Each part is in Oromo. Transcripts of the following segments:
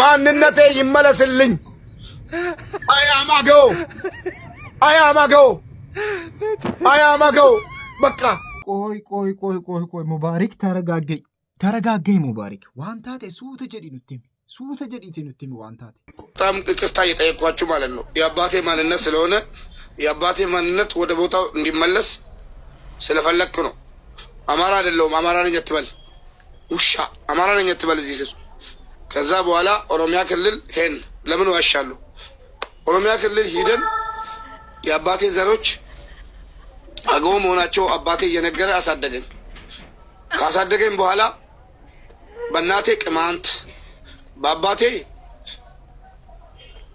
ማንነቴ ይመለስልኝ። I am አገው፣ I am አገው፣ I am አገው። በቃ። ቆይ ቆይ ቆይ ቆይ ቆይ፣ Mubaarik, ተረጋገኝ ተረጋገኝ Mubaarik. Waan taate suuta jedhi nutti himi, suuta jedhiiti nutti himi waan taate. በጣም ይቅርታ እየጠየኳችሁ ማለት ነው። የአባቴ ማንነት ስለሆነ የአባቴ ማንነት ወደ ቦታው እንዲመለስ ስለፈለግክ ነው። አማራ አይደለሁም፣ አማራ ነኝ አትበል፣ ውሻ፣ አማራ ነኝ አትበል እዚህ ስር። ከዛ በኋላ ኦሮሚያ ክልል ሄን ለምን ዋሻሉ? ኦሮሚያ ክልል ሂደን የአባቴ ዘሮች አገው መሆናቸው አባቴ እየነገረ አሳደገኝ። ካሳደገኝ በኋላ በእናቴ ቅማንት፣ በአባቴ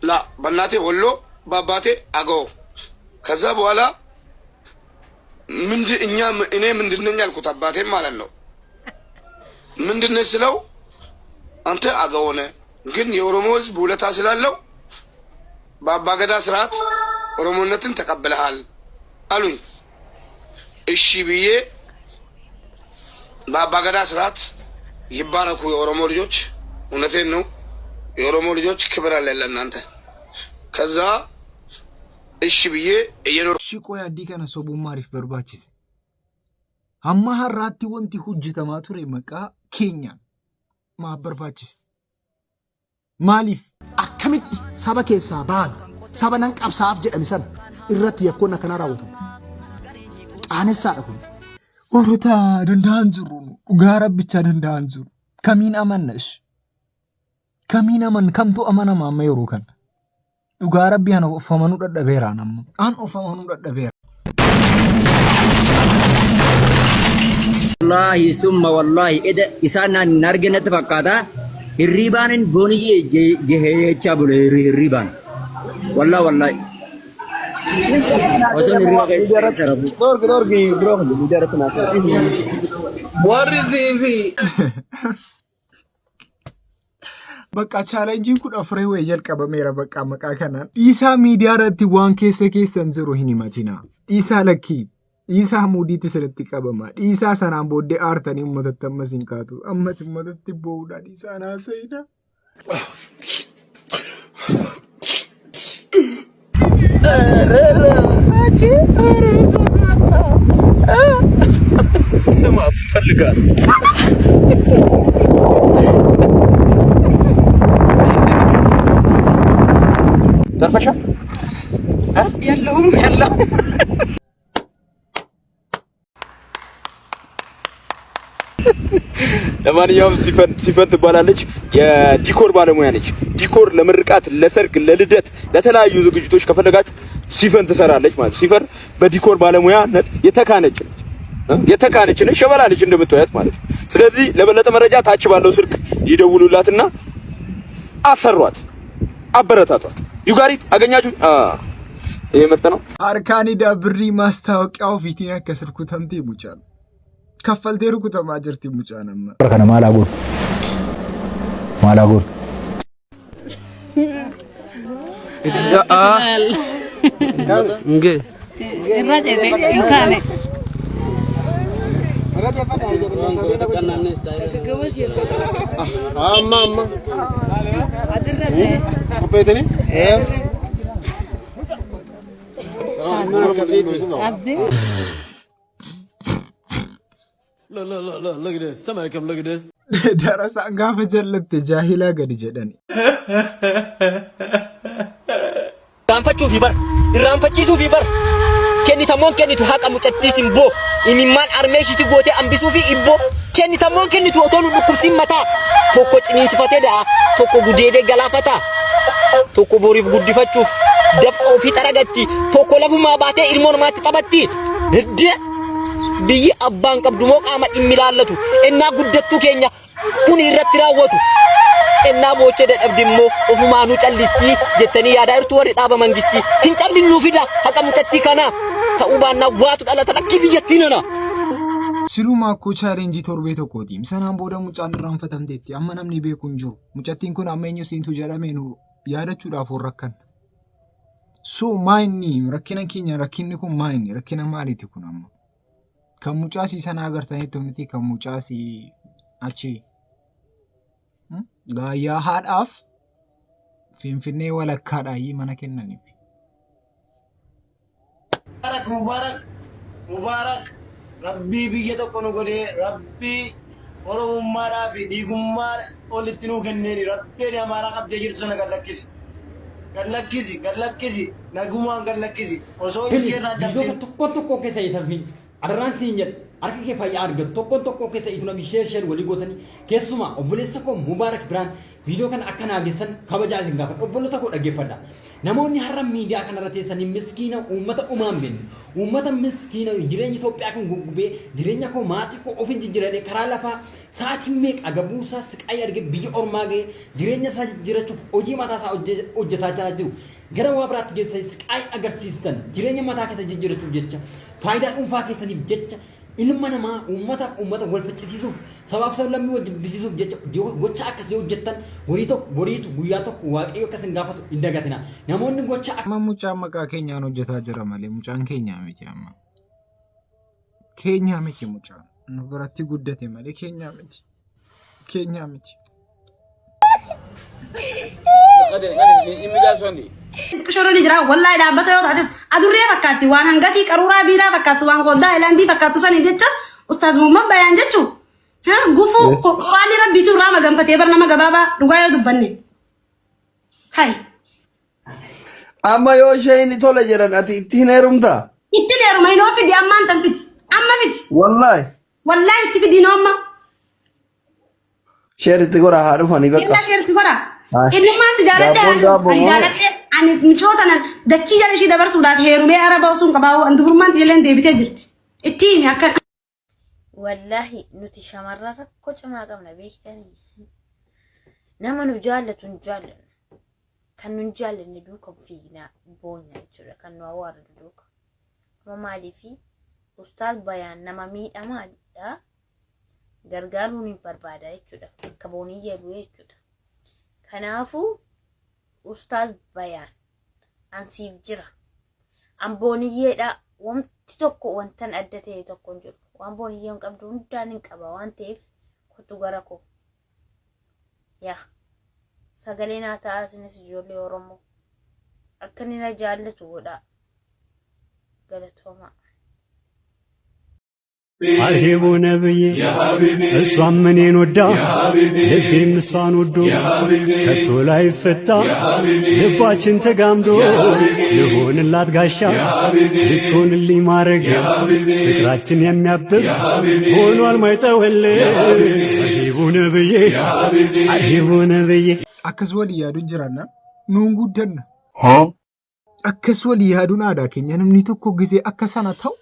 ላ በእናቴ ወሎ፣ በአባቴ አገው። ከዛ በኋላ ምንድ እኛ እኔ ምንድነኝ አልኩት፣ አባቴም ማለት ነው። ምንድነኝ ስለው አንተ አገው ነህ፣ ግን የኦሮሞ ሕዝብ ውለታ ስላለው በአባገዳ ስርዓት ኦሮሞነትን ተቀብለሃል አሉኝ። እሺ ብዬ በአባገዳ ስርዓት ይባረኩ የኦሮሞ ልጆች። እውነቴን ነው። የኦሮሞ ልጆች ክብር አለ ለእናንተ። ከዛ እሺ ብዬ እየኖር Shi qoy, addii kana sobuun maaliif barbaachise? Hamma har'aatti wanti hojjetamaa ture maqaa keenyaan maaf barbaachise? Maaliif? Akkamitti saba keessaa ba'an saba nan qabsaa'aaf jedhame sana irratti yakkoon akkanaa raawwatamu? Qaanessaadha kun. Warroota danda'an jiru, dhugaa rabbichaa danda'an jiru. Kamiin amanna ish? Kamiin amanna? Kamtu amanama amma yeroo kana? Dhugaa rabbi ana of amanuu dadhabeera amma. An of amanuu dadhabeera. Wallaahi summa wallaahi, eda isaan naan hin arginatti fakkaata. Hirriibaan booniyyee jechaa bule hirriibaan. Wallaahi wallaahi. Osoo hirriiba keessa rafu. Dorgi dorgi biroo kan miidiyaa irratti naasa'e. Warri siifi Bakka challengeiin 14 wayii jalqabameera bakka maqaa kanaan. Dhiisaa, miidiyaa irratti waan keessa keessan jiru hin himatina. Dhiisaa lakkii. Dhiisaa, muudiitti sirriitti qabama. Dhiisaa, sanaan booddee aartanii uummatatti ammas hin kaatu. Ammati uummatatti boo'uudha. Dhiisaa naasa'ina. ስማ ፈልጋለሁ። ተርፈሻል? የለውም። የለውም። ለማንኛውም ሲፈን ሲፈን ትባላለች። የ decor ባለሙያ ነች። Decor ለምርቃት፣ ለሰርግ፣ ለልደት፣ ለተለያዩ ዝግጅቶች ከፈለጋችሁ ሲፈን ትሰራለች ማለት ነው። ሲፈን በ decor ባለሙያነት የተካነች ነች። የተካነች ነች፣ ሸበላ ነች እንደምታያት ማለት ነው። ስለዚህ ለበለጠ መረጃ ታች ባለው ስልክ ይደውሉላትና አሰሯት፣ አበረታቷት። You got it? አገኛችሁ? ይሄ ምርጥ ነው። Harkaan birrii maasታወቂያው fiitiin akkas rukutamtee mucaan. Kaffaltee rukutamaa jirti mucaan amma. Kana maal haa godhu? Maal haa godhu? Irra ceete hin kaane. Amma amma qopheetanii. Abdii. Look, look, look, look, look at this. Somebody come look at this. Darasaan gaafa jallatte jaahilaa gadi jedhani. Irraanfachuufi bar, irraanfachiisuufi bar, kennitammoon kennitu haqa mucattii simboo imimmaan armee ishiitti gootee hambisuufi ibboo kennitammoon kennitu otoo nu dhukkubsiin mataa tokko ciniinsifatee da'a, tokko gudeedee galaafata, tokko boriif guddifachuuf dafqa ofii xaragatti, tokko lafumaa baatee ilmoo namaatti taphatti. Hiddee biyyi abbaan qabdu moo qaama dhimmi ilaallatu ennaa guddattuu keenya kun irratti raawwatu, ennaa boochee dadhabdi immoo ofumaanuu callistii jettanii yaadaa jirtu. Warri dhaaba mangistii hin callinnuu fida haqa mucattii kanaa ta'uu baannaa waatu dhalata lakkii biyyattii nana. Silumaa akkoo challenge torbee tokkooti. Sanaan booda mucaan irraanfatamteetti. Amma namni beeku hin jiru. Mucattiin kun amma eenyu siintu jedhamee nu yaadachuudhaaf warra rakkan. So maa inni rakkina keenya, rakkinni kun maa inni rakkina maaliiti kun amma? Kan mucaasii sana agartanitti miti, kan mucaasii achi. Gaayyaa haadhaaf Finfinnee walakkaadhaayyii mana kennaniif. Mubaarak Mubaarak Mubaarak Rabbii biyya tokko nu godhee Rabbii Oromummaadhaa fi dhiigummaa olitti nuu kenneeni Rabbiin Amaaraa qabdee jirtu sana gad lakkisi. Gad lakkisi gad lakkisi nagumaan gad lakkisi osoo ilkee irraa Please biyyoota cabsin. tokkoon tokkoo keessa itamii adaraan siin jedha harka kee fayyaa argatu tokkoon tokkoo keessa itu namni sheer sheer walii gootanii keessumaa obboleessa koo Mubaarak biraan viidiyoo kana akka naa geessan kabajaa isin gaafadha obboloota koo dhaggeeffadha namoonni har'a miidiyaa kanarra teessanii miskiina uummata dhumaa hin beekne uummata miskiina jireenya Itoophiyaa kan guggubee jireenya koo maatii koo ofin jijjiiradhe karaa lafaa sa'aatii meeqa agabuusaa siqaayii arge biyya ormaa ga'e jireenya isaa jijjiirachuuf hojii mataa isaa hojjetaa jiru gara waa biraatti geessanii siqaayii agarsiistan jireenya mataa keessa jijjiirachuuf jecha faayidaa dhuunfaa keessaniif jecha ilma namaa uummataaf uummata wal ficcisiisuuf sabaaf sablammii wal jibbisiisuuf jecha gocha akkasii hojjettan horii tokko boriitu guyyaa tokko waaqayyo akka isin gaafatu hin dagatina namoonni gocha Amma mucaan maqaa keenyaan hojjetaa jira malee mucaan keenyaa miti amma. Keenyaa miti mucaan. Nu biratti guddate malee keenyaa miti. Keenyaa miti. Xiqqishoon ni jira wallahi dhaabbata yoo taates adurree fakkaatti waan hangasii qaruuraa biiraa fakkaattu waan qooddaa ayilaandii fakkaattu sanii jecha ustaaz Muhammad Bayaan jechuu gufuu quraanni rabbiitu irraa maganfatee bar nama gabaabaa dhugaa yoo dubbanne. Hai. Amma yoo isheen tole jedhan ati itti hin heerumtaa? Itti heeruma inoo fidi ammaan tan fidi amma fidi Wallaahi. wallahi itti fidi inoo amma. Sheer itti godhaa haa dhufanii bakka. Illa sheer itti godhaa. Haa. Innummaan si jaaladhe Daabboon ani daabboo ani moo? jaaladhe ani michoo tana dachii jala ishii dabarsuudhaaf heerumee araba osoo hin qabaa'u an dubrummaan tiyyaleen deebitee jirti. Itti himi akka. Wallaahi nuti shamarran rakkoo cimaa qabna beektanii. Nama nu jaallatu hin jaallannu. Kan nu hin jaallanne duuka fiignaa boonya jechuudha. Kan nu awwaaradu duuka. Amma maaliifi ustaaz bayaan nama miidhamaadha. Gargaaruun hin barbaada jechuudha. Bakka booniyyee bu'ee jechuudha. Kanaafuu ustaaz bayaan an siif jira. An booniyyeedha. Wanti tokko wantan adda ta'e tokko hin jiru. Waan booniyyeen qabdu hundaan hin qaba waan ta'eef kottu gara koo. Yaa sagalee naa ta'aa isinis ijoollee Oromoo. Akka inni na jaallatu godhaa. Galatoomaa. አርሂቡ ነብዬ እሷም እኔን ወዳ ልቤም እሷን ወዶ ከቶ ላይፈታ ልባችን ተጋምዶ ልሆንላት ጋሻ ልትሆንልኝ ማረግ ፍቅራችን የሚያብብ ሆኗል ማይጠወልግ አርሂቡ ነብዬ አርሂቡ ነብዬ Akkas walii yaaduun jiraannaan nuun guddanna. Akkas walii yaaduun aadaa keenya namni tokko gisee akka sana ta'u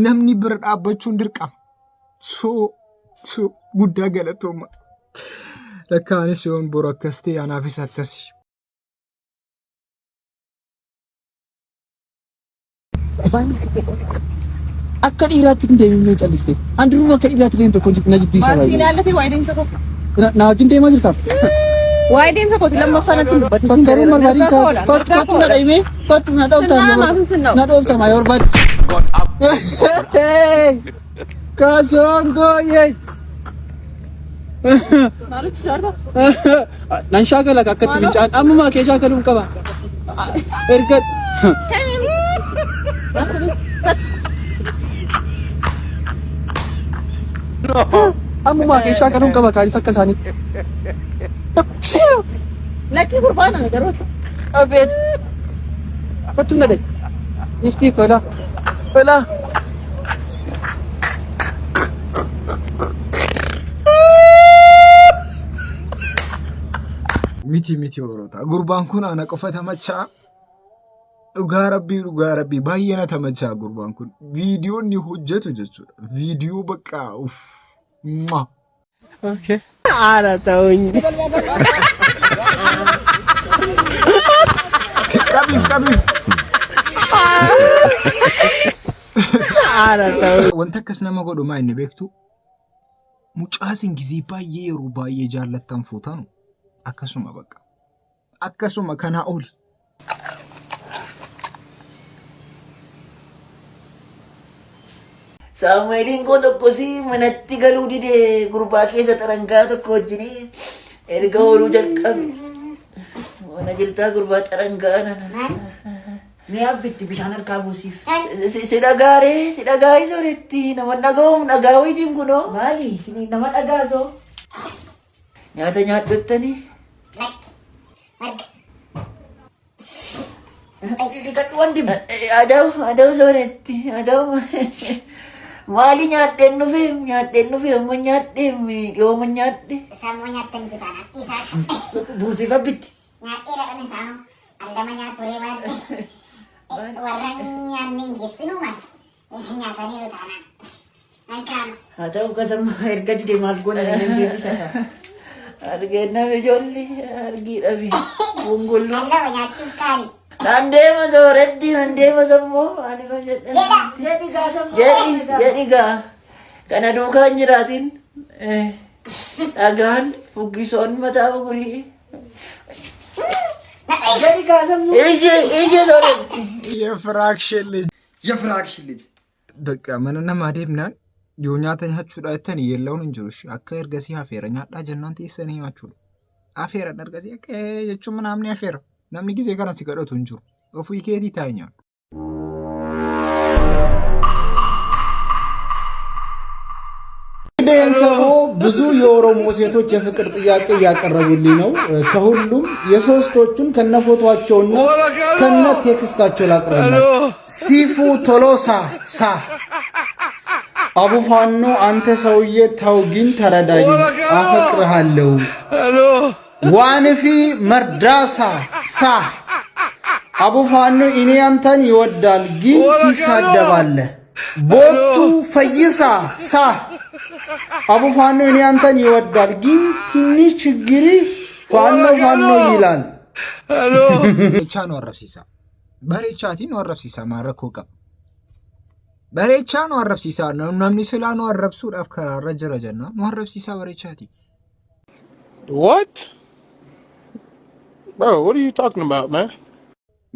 namni bira dhaabbachuun dirqama. So so guddaa galatooma. Lakkaanis yoon boru akkas ta'e anaafis akkasi. Akka dhiiraatti hin deemnee calliste. An duruma akka dhiiraatti deemtu tokko na jibbiisa Maal si baay'ee. ilaallate waa'ee deemsa koo? Na wajjin deemaa jirtaaf. Waa'ee deemsa kooti lammaffaa natti hin dubbatin. Fakkaruun barbaadin kottu kottu na dhahimee kottu na dhooftaa Sinnaa maaf hin sinna'u? na dhooftaa maa yoo barbaade. Kasoon gooyee. Maalitti shaarta? Nan shaakala akka itti fincaan ammumaa kee shaakaluun qaba. Erga ammumaa kee shaakaluun qaba kaanis akka isaaniitti. Lakkii gurbaan ana garooti. Abeet. Kottu na dhahi. Iftii kola. Kola. Miti miti horota. Gurbaan kun ana qofa tamachaa. Dhugaa rabbii dhugaa rabbii baay'ee na tamachaa gurbaan kun. Viidiyoo inni hojjetu jechuudha. Viidiyoo bakka uff. Mwah. ኧረ ተውኝ። Qabiif qabiif. ኧረ ተውኝ። Wanta akkas nama godhu maa inni beektu mucaa isin gizee baay'ee yeroo baay'ee jaallattan fuutanu akkasuma bakka akkasuma kanaa oli. Saamu'eeliin koo tokkos manatti galuu dide gurbaa keessa xarangaa tokko wajjin erga ooluu jalqabe. Mana Na jirtaa gurbaa xarangaa nana. Mee abbitti bishaan harkaa buusiif. Si dhagaaree si dhagaa sooretti nama dhaga'uum dhagaa wayitiin kunoo. Maali nama dhagaa soo. Nyaata nyaadhottanii. Dhiqadhu wanti adaw adaw sooretti adaw. Maali nyaadheen dhufe nyaadheen dhufe amma nyaadhee dhiyooma nyaadhe. Sammuu nyaattan itti taanaan dhiisaa. Buusiif abbitti. Nyaadheera dhan isaanuu aldama nyaaturee waan warra nyaanne hin geessinuu maal nyaataniiru taanaan. An kaama. Haa ta'u kasama erga dide maal goona nan deebisa. Argeenna ijoollee argii dhabe. Gongoloo. Alloo nyaachuuf kaani. Nan deema sooretti nan deema sammoo ani hojjedhe. Jedha. Jedhi jedhi gaa kana duukaa hin jiraatin dhagaan fuggisoon mataa bugurii. Jedhi gaa sammuu. Ije ije sooretti. የፍራክሽን ልጅ የፍራክሽን ልጅ በቃ mana namaa deemnaan yoo nyaata nyaachuudha jettan yeella'uun hin jiru. Akka ergasii hafeera nyaadhaa jennaan teessanii nyaachuudha. Afeeran ergasii akka jechuun namni afeera. Namni gisee kana si kadhatu hin jiru. Ofii keetii taa'e nyaadhu. ደንሰቦ ብዙ የኦሮሞ ሴቶች የፍቅር ጥያቄ እያቀረቡልኝ ነው። ከሁሉም የሶስቶቹን ከነፎቶቸውና ከነ ቴክስታቸው ላቅርብላችሁ። ሲፉ ቶሎሳ ሳ አቡፋኖ አንተ ሰውዬ ተው ግን ተረዳኝ፣ አፈቅርሃለሁ። ዋንፊ መርዳሳ ሳ አቡፋኖ እኔ አንተን ይወዳል ግን ትሳደባለህ። ቦቱ ፈይሳ ሳ አቡ ፋኖ እኔ አንተን ይወዳል ግን ትንሽ ችግር ፋኖ ፋኖ ይላል። Bareechaa nu arrabsiisa. Bareechaatiin nu arrabsiisa maal rakkoo qaba? Bareechaa nu arrabsiisa. Namni silaa nu arrabsuudhaaf karaarra jira jenna. Nu arrabsiisaa bareechaati. What? Bro, what are you talking about, man?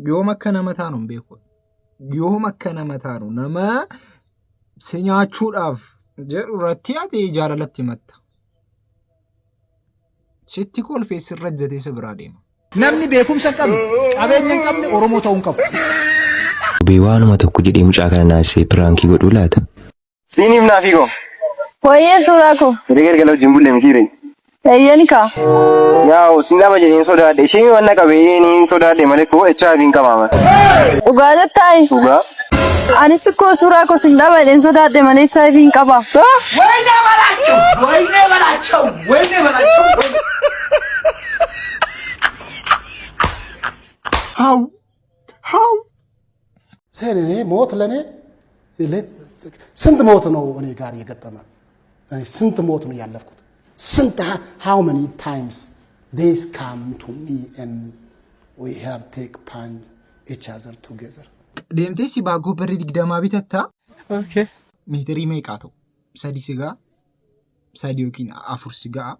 Yoom akka nama taanu hin beeku. Yoom akka nama taanu nama si nyaachuudhaaf jedhu irratti ati jaalalatti himatta. Sitti kolfee sirra ejjatee si biraa deema. Namni beekumsa hin qabne, qabeenya hin qabne Oromoo ta'uu hin qabu. Dubbii waanuma tokko jedhee mucaa kana naasisee prankii godhuu laata? Siiniif naafii koo. Wayyee suuraa koo. Nuti galgala wajjin bulle mitiire. Eeyyeen kaa. Yaa'u siin dhaba jedheen sodaadhe. Isheen waan qabee niin sodaadhe malee koo HIV hin qabaama. Dhugaa jettaayi. Dhugaa. Anis koo suuraa koo sin dhaba jedheen sodaadhe malee HIV hin qaba. ወይኔ በላቸው! ወይኔ በላቸው! ወይኔ በላቸው! How how እኔ ሞት ለእኔ ስንት ሞት ነው እኔ ጋር የገጠመ? እኔ ስንት ሞት ነው ያለፍኩት? ስንት how many times this come to me and we have take punch each other together. Deemtee si baagoo birrii 20 bitattaa. Meetirii meeqaa ta'u? Sadi si ga'a. Sadi yookiin afur si ga'a.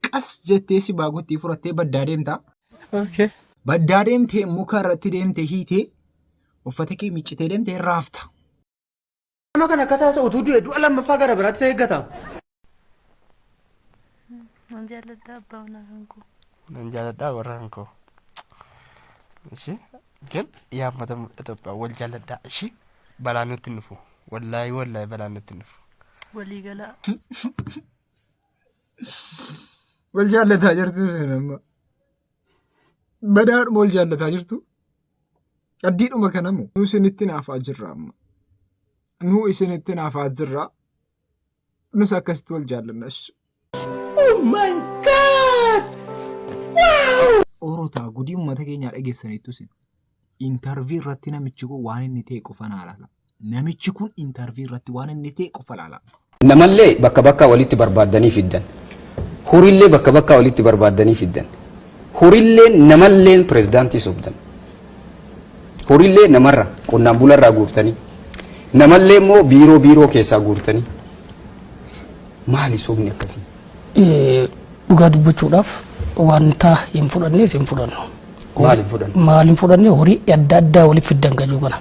Qas jettee si baagootti fudhattee baddaa deemtaa. Baddaa deemtee muka irratti deemtee hiitee uffata kee miiccitee deemtee raafta. Nama kana akka taasisu utuu du'e du'a lammaffaa gara biraatti eeggata. Nan jaalladha abbaa manaa kan koo. Nan jaalladha warra kan koo. እሺ ግን yaammata Itoophiyaa wal jaalladhaa እሺ balaan nutti hin dhufu wallaahi wallaahi balaan nutti hin dhufu. Walii galaa. Wal jaallataa jirtu isin amma. Badaadhuma wal jaallataa jirtu. Addiidhuma kanamoo nu isinitti naafaa jirra amma. Nu isinitti naafaa jirra. Nus akkasitti wal jaallanna. Oh my God! Wow! Orotaa gudii uummata keenyaa dhageessaniittu isin. Interview irratti namichi kun waan inni ta'e qofa naa laala. Namichi kun interview irratti waan inni ta'e qofa laala. Namallee bakka bakka walitti barbaaddanii fiddan. Horiillee bakka bakka walitti barbaaddanii fiddan. Horiillee namalleen pirezidaantii sobdan. Horiillee namarra qonnaan bularraa guurtanii. Namallee immoo biiroo biiroo keessaa guurtanii. Maali sobni akkasii? Dhugaa dubbachuudhaaf wanta hin fudhannes hin fudhannu. Maal hin fudhanne? Maal hin fudhanne horii adda addaa walitti fiddan gajuu kana.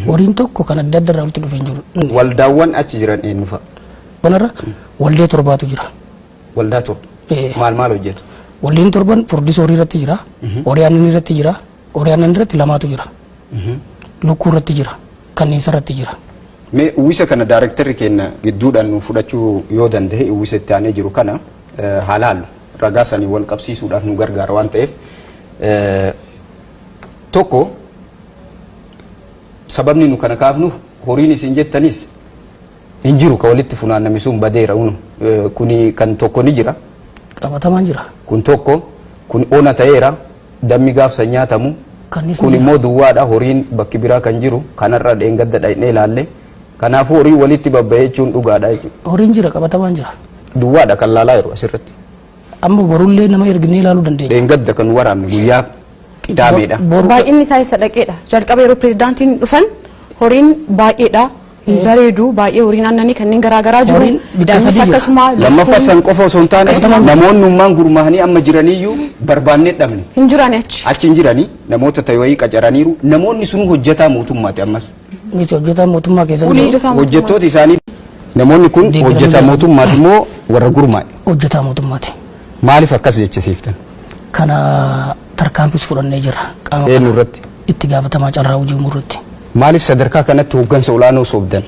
Horiin tokko kan adda adda irraa walitti dhufe hin jiru. Waldaawwan achi jiran eenyu fa'a? Kanarra waldee torbaatu jira. Waldaa torba? Maal maal hojjetu? Waldeen torban furdisoo horii irratti jira. Horii aannan irratti jira. Horii aannan irratti lamaatu jira. Lukkuu irratti jira. Kanniisa irratti jira. Mee uwwisa kana daarektarri keenya gidduudhaan nu fudhachuu yoo danda'e uwwisa itti aanee jiru kana haa laallu. Ragaa sanii wal qabsiisuudhaaf nu gargaara waan ta'eef tokko sababni nu kana kaafnuuf horiin isin jettanis hin jiru ka walitti funaanname sun badeera unu kuni kan tokko ni jira. Qabatamaan jira. Kun tokko kun ona ta'eera dammi gaafsa nyaatamu Kanniisni kun jira. immoo duwwaadha horiin bakki biraa kan jiru kanarra dheengadda dhaqnee ilaalle kanaafuu horii walitti babba'ee jechuun dhugaadha jechuudha. Horiin jira qabatamaan jira. Duwwaadha kan laalaa jiru asirratti. Amma borullee nama erginee ilaaluu dandeenya. Dheengadda kan waraabne guyyaa qidaameedha. Baay'inni isaa eessa dhaqeedha? Jalqaba yeroo pirezidaantiin dhufan horiin baay'eedha. Hin bareedu baay'ee horiin aannanii kanneen garaagaraa jiru. Horiin bikka Daa'imnis sadii jira. akkasuma Lammaffaa san qofa osoo hin taane Qabatamaan jira. namoonni ummaan gurmaahanii amma jiraniyyuu barbaannee dhabne. Hin jiran achi. Achi hin jiranii namoota ta'e wayii qacaraniiru namoonni sun hojjetaa mootummaati ammas. Miti hojjetaa mootummaa keessa Kuni jiru. hojjettoota isaanii namoonni kun Deeggaranii hojjetaa jiru. mootummaati immoo warra gurmaa'e. Hojjetaa mootummaati. Maaliif akkas jechisiiftan? Kana tarkaanfis fudhannee jirra. Qaama Eenyu irratti? itti gaafatamaa carraa hojii uumuu irratti. Maaliif sadarkaa kanatti hooggansa olaanoo soobdan?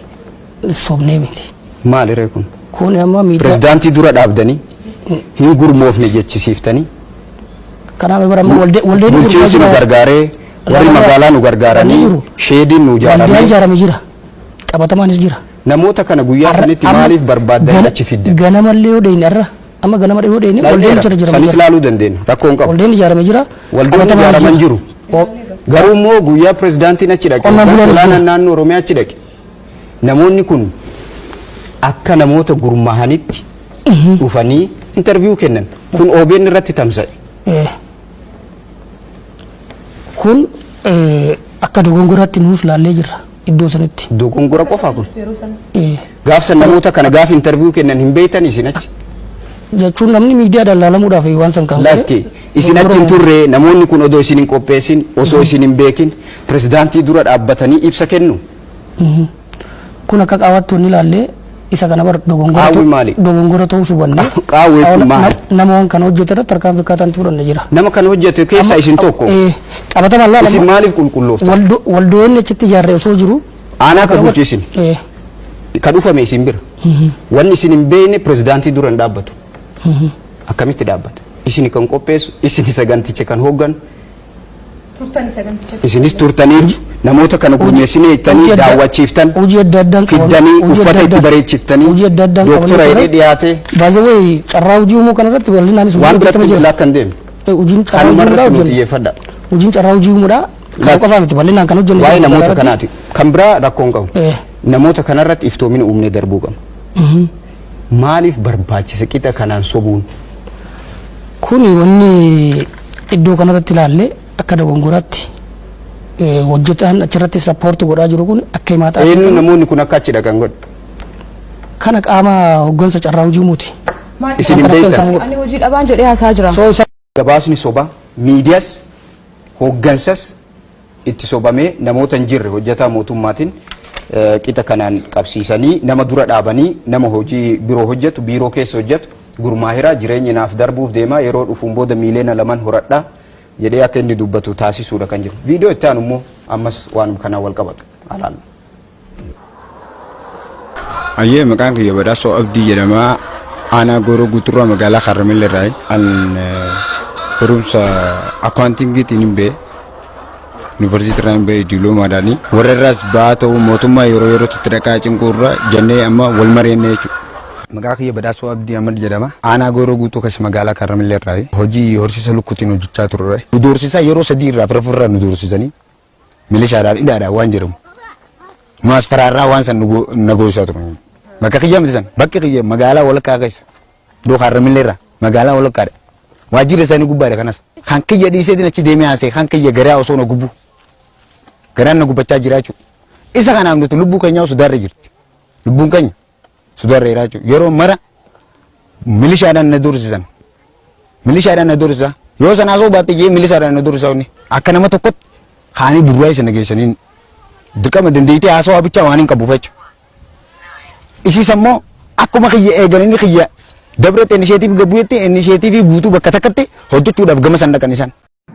Sobnee miti. Maali ree kun? Kun amma miidiyaa. Pirezidaantii dura dhaabdanii hin gurmoofne jechisiiftanii Kanaaf bara amma waldee waldeen bulchiinsi nu gargaaree warri magaalaa nu gargaaranii sheediin nu Waldaan ijaaramee ijaarame jira. Qabatamaanis jira. namoota kana guyyaa sanitti maaliif barbaaddanii achi fiddan? Ganamallee yoo deeyne har'a amma ganama yoo deeyne waldeen jira jira. Sanis laaluu dandeenya rakkoo hin qabu. Waldeen ijaarame jira. Waldoonni qabatamaanis ijaaraman jira. jiru. Garuu immoo guyyaa pirezidaantiin achi dhaqe Qonnaan hooggansa bulaanis olaanaan jiru. naannoo Oromiyaa achi dhaqe namoonni kun akka namoota gurmaahanitti dhufanii interview kennan kun OBN irratti tamsa'e. Kun akka dogongoraatti nuus laallee jirra iddoo sanitti. Dogongora qofaa kun. Gaafsan namoota kana gaaf interview kennan hin beektan isin achi. Jechuun namni miidiyaadhaan laalamuudhaaf waan san kan Lakki isin achi hin turre namoonni kun odoo isin hin qopheessin osoo isin hin beekin pirezidaantii dura dhaabbatanii ibsa kennu. Kun akka qaawwaatti wanni ilaallee isa kana bar dogongora Qaawwi maali? dogongora ta'uu hubanne. Qaawwi kun maali? Nama waan kana hojjete irratti tarkaanfii akkaataan itti fudhanne jira. Nama kana hojjete keessaa isin tokko. Qabatamaan laalama. Isin maaliif qulqullooftan? Waldoonni achitti ijaarre osoo jiru. Aanaa kan bulchu isin. Kan dhufame isin bira. Wanni isin hin beekne pirezidaantii dura hin dhaabbatu. Akkamitti dhaabbata? Isin kan qopheessu, isin saganticha kan hoogganu, Turtanii saganticha. isinis turtaniirtu namoota kana gurmeessinee jettanii hojii adda- daawwachiiftan Hojii adda addaan qaban- fiddanii hojii uffata adda itti addaan- bareechiftanii hojii adda addaan dooktora qabanii jedhee dhiyaate Baay'ee carraa hojii uumuu kana irratti bal'inaanis waan biratti hojjetama jira. illaa kan deemne. Hojiin carraa hojii Kanuma uumuudhaa irratti nu hojjenna. xiyyeeffadha. Hojiin carraa hojii uumuudhaa kana qofaa miti bal'inaan kan hojjennu. Waa'ee jira namoota magaalaa kanaati. Kan biraa rakkoo hin qabu. Namoota kanarratti iftoomina uumnee darbuu qabna. irratti. Maaliif barbaachise qixa kanaan sobuun? Kuni wanni iddoo kanarratti ilaalle akka dogongoraatti hojjetaan achirratti support godhaa jiru kun akka himaa ta'an Eenyu namoonni kun akka achi dhaqan godhe? kana qaama hoggansa carraa hojii uumuuti. Isin hin beektan. Ani hojii dhabaan jedhee haasaa jira. Gabaasni sobaa miidiyaas hooggansas itti sobamee namoota hin jirre hojjetaa mootummaatiin qixa kanaan qabsiisanii nama dura dhaabanii nama hojii biroo hojjetu biiroo keessa hojjetu gurmaahiraa jireenya naaf darbuuf deemaa yeroo dhufuun booda miiliyoona laman horadhaa jedhee akka inni dubbatu taasisuudha kan jiru. Viidiyoo itti aanu immoo ammas waanuma kanaan wal qabatu alaallu. Ayyee maqaan kiyya Badhaasoo Abdii jedhama. Aanaa Gooroo Guuturraa magaalaa Harramillee irraa. An barumsa accountingiitiin hin ba'e. Yuunivarsiitii irraa hin ba'e diiloomaadhaani. Warra irraas ba'aa ta'uu mootummaa yeroo yerootti itti dhaqaa cinquu irra jennee amma wal mari'annee jechuudha. Maqaa kiyya Badhaasoo Abdii Ahmad jedhama. Aanaa Gooroo Guutuu keessa magaalaa Harramillee irraa. Hojii horsiisa lukkuutiin hojjechaa turre. Nu doorsisaa yeroo sadii irraa firafirraa nu doorsisanii milishaadhaan hidhaadhaan waan jedhamu. Nu as faraarraa waan san na goosaa turan. Bakka kiyya miti san bakki kiyya magaalaa walakkaa keessa. Iddoo Harramillee irraa magaalaa walakkaadha. Waajjirri isaanii gubbaadha kanas. Kan kiyya dhiiseetiin achi deemee haasa'e kan kiyya garaa osoo na gubu. Garaan na gubbachaa jira jechuudha. Isa kanaaf nuti lubbuu keenya sodaarra jirti. Lubbuun keenya sodaarra jira jechuudha. Yeroo mara milishaadhaan na doorsisan. Milishaadhaan na doorsisaa. Yoo sana haasa'uu baatte jee milishaadhaan na doorsisaa inni. Akka nama tokkotti kaanii burraa isa na geessanii dirqama dandeettii haasawaa bichaa waan hin qabuuf jecha. Isiis ammoo akkuma kiyya eegan inni kiyya Dabretti initiative gabbuutti initiative guutuu bakka takkatti hojjechuudhaaf gama san dhaqan isaan.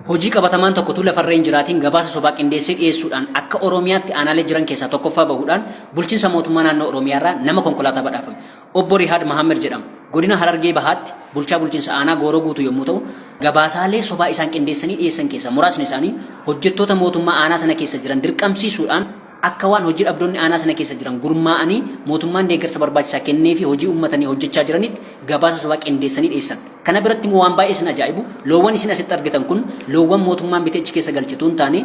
Hojii qabatamaan tokkotu lafarra hin jiraatiin gabaasa sobaa qindeessee dhiyeessuudhaan akka Oromiyaatti aanaalee jiran keessaa tokkoffaa bahuudhaan bulchiinsa mootummaa naannoo Oromiyaarraa nama konkolaataa badhaafame. Obbo Rihaad Mahammad jedhama. Godina Harargee Bahaatti bulchaa bulchiinsa aanaa Gooroo Guutuu yommuu ta'u, gabaasaalee sobaa isaan qindeessanii dhiyeessan keessaa muraasni isaanii hojjettoota mootummaa aanaa sana keessa jiran dirqamsiisuudhaan akka waan hojii dhabdoonni aanaa sana keessa jiran gurmaa'anii mootummaan deeggarsa barbaachisaa kenneefii hojii uummatanii hojjechaa jiranitti gabaasa sobaa qindeessanii dhiyeessan. Kana biratti immoo waan baay'ee isin ajaa'ibu loowwan isin asitti argitan kun loowwan mootummaan bitee achi keessa galche utuu hin taane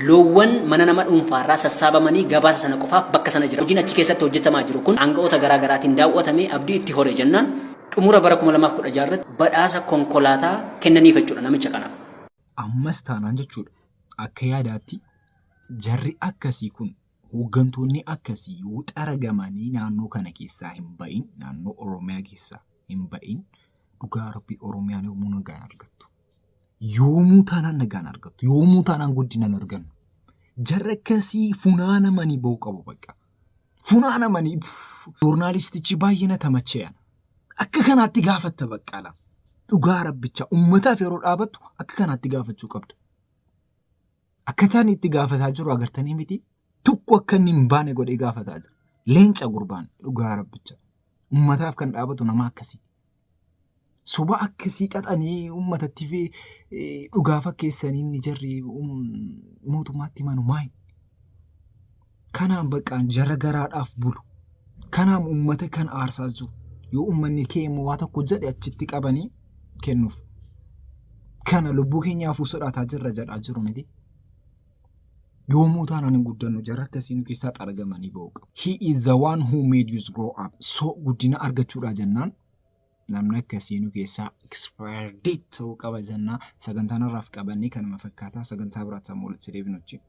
loowwan mana nama dhuunfaarraa sassaabamanii gabaasa sana qofaaf bakka sana jiran. Hojiin achi keessatti hojjetamaa jiru kun aanga'oota garaa garaatiin daawwatamee abdii itti hore jennaan xumura bara 2016 irratti badhaasa konkolaataa kennaniif jechuudha namicha kanaaf. Ammas taanaan jechuudha akka yaadaatti jarri akkasii kun hooggantoonni akkasii yoo xaragamanii naannoo kana keessaa hin ba'in naannoo Oromiyaa keessaa hin ba'in dhugaa rabbii Oromiyaan yoomuu nagaan argattu. Yoomuu taanaan nagaan argattu. Yoomuu taanaan guddina hin argannu. Jarri akkasii funaanamanii ba'uu qabu bakka. Funaanamanii joornaalistichi baay'ee na tamacheera. Akka kanaatti gaafatta baqqala. Dhugaa rabbicha uummataaf yeroo dhaabattu akka kanaatti gaafachuu qabda. Akkataan itti gaafataa jiru agartanii miti. Tokko akka inni hin baane godhee gaafataa jira. Leenca gurbaan dhugaa rabbicha. Uummataaf kan dhaabatu nama akkasii. Soba akkasii xaxanii uummatatti fi dhugaa fakkeessanii inni jarri mootummaatti himanu maali? Kanaan baqqaan jara garaadhaaf bulu. Kanaan uummata kan aarsaa jiru. Yoo uummanni kee immoo waa tokko jedhe achitti qabanii kennuuf. Kana lubbuu keenyaafuu sodaataa jirra jedhaa jiru miti. Yoomuu taanaan hin guddannu jarra akkasii nu keessaa xaragamanii ba'uu qabu. He is the one who made you grow up. So guddina argachuudha jennaan namni akkasii nu keessaa expired ta'uu qaba jennaa sagantaan har'aaf qabannee kanuma fakkaataa sagantaa biraatti ammoo walitti deebinutti.